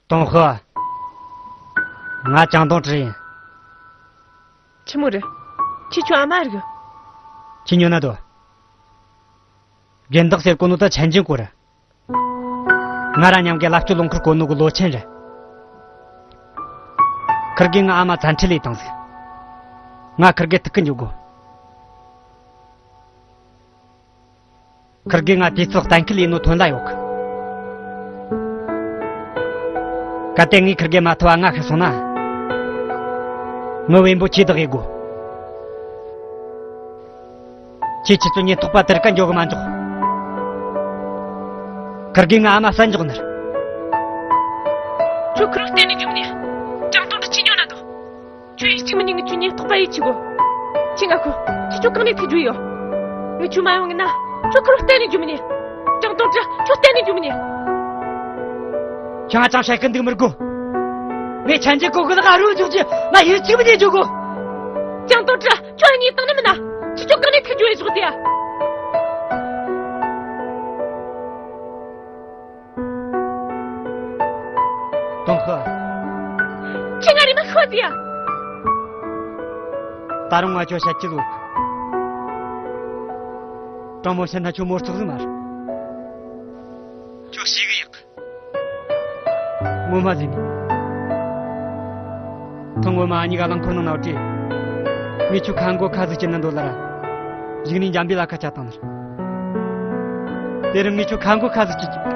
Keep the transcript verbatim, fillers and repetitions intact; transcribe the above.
ཏོང་ཧི། ང་ཅང་ཏོང་ཀྲི་ཡིན། ཆི་མོ་རེད། ཁྱེད་ཁྱོད་ཨ་མ་རེད། ཁྱེད་ཉོ་ན་དོ། རྒན་བདག་ཟེར་གོ་ནོ་ད་ཆན་ཅིན་གོ་རེད། ང་ར་མཉམ་གི་ལབ་སྐྱོ་ལུང་ཁུར་གོ་ནོ་གི་ལོ་ཆེན་རེད། ཁིར་གིས་ང་ཨ་མ་བཙན་ཁྲིད་ལས་བཏང་ཟིག་ང་ཁིར་གི་ཐུག་གི་འཇུག་གོ། ཁིར་གིས་ང་དུས་ཚོད་གཏན་འཁེལ་ཡིན་ནོ་ཐོན་ལ་ཡོད་གི། གལ་ཏེ་ངས་ཁིར་གི་མ་ཐུབ་བ་ང་ཤི་སོང་ན། ངའི་བེམ་པོ་ཆེ་བདག་ཡེ་དགོ། ཁྱེད་ཁྱེད་ཚོ་ཉེན་རྟོག་པ་དེར་ཀ་འཇོག་གི་མ་འཇོག་ཁིར་གིས་ང་ཨ་མ་བསད་འཇོག་ནི་རེད། ཁྱོད་ཁིར་བརྟེན་ནས་འཇུག་ནས། ཅང་ཏོང་ཀྲི་ཁྱེད་ཉོ་ན་དོ། ཁྱོད་ཡིད་ཆེས་མི་ཉན་ངས་ཁྱོད་ཉེན་རྟོག་པ་ཡིད་ཆེས་གོ། ཁྱེད་ང་ཁོ། ཁྱེད་ཁྱོད་གང་ནས་ཐུག་རྒྱུ་ཡོད། ངས་ཁྱོད་མ་ཡོང་ངེ་ན། ཁྱོད་ཁོ་རུ་གཏན་ནས་རྒྱུ་མི་ཉན། ཅང་ཏོང་ཀྲི་ཁྱོད་གཏན་ནས་རྒྱུ་མི་ཉན། ཁྱོད་ང་ཅང་བཤད་གི་འདུག་མི་དགོ། ངས་ཆན་ཅིན་གོ་གི་ལག་རུ་འཇུག་རྒྱུ་ང་ཡིད་ཆེས་མི་ཉན་འཇུག་གོ། ཅང་ཏོང་ཀྲི་ཁྱོད་ངས་བཏང་ནི་མིན་ན། ཁྱེད་ཁྱོད་གང་ནས་ཐུག་རྒྱུ་ཡོད་ཞོག་དེ། ཏོང་ཧི། ཁྱེད་ང་རེ་མ་ཤོད་དེ། ད་རུང་ང་ཁྱོད་བཤད་ཀྱི་ལོག་གྲང་མོ་བཤད་ན་ཁྱོད་མོ་རྩག་ཟིག་མ་རེད། ཁྱོད་ཤེས་གི་ཡག་ངོ་མ་ཟིན། ཐང་ངོ་མ་ཨ་ཉི་ག་རླངས་འཁོར་ནང་ན་བྲིས། ངས་ཁྱོད་ཁ་མགོ་ཁ་ཟིག་བྱིན་ན་འདོད་ལ་ར། གཞུག་ནས་འཇམ་པའི་ལ་ཁ་ཆ་བཏང་ནི་རེད། དེ་རིང་ངས་ཁྱོད་ཁ་མགོ་ཁ་ཟིག་བྱིན།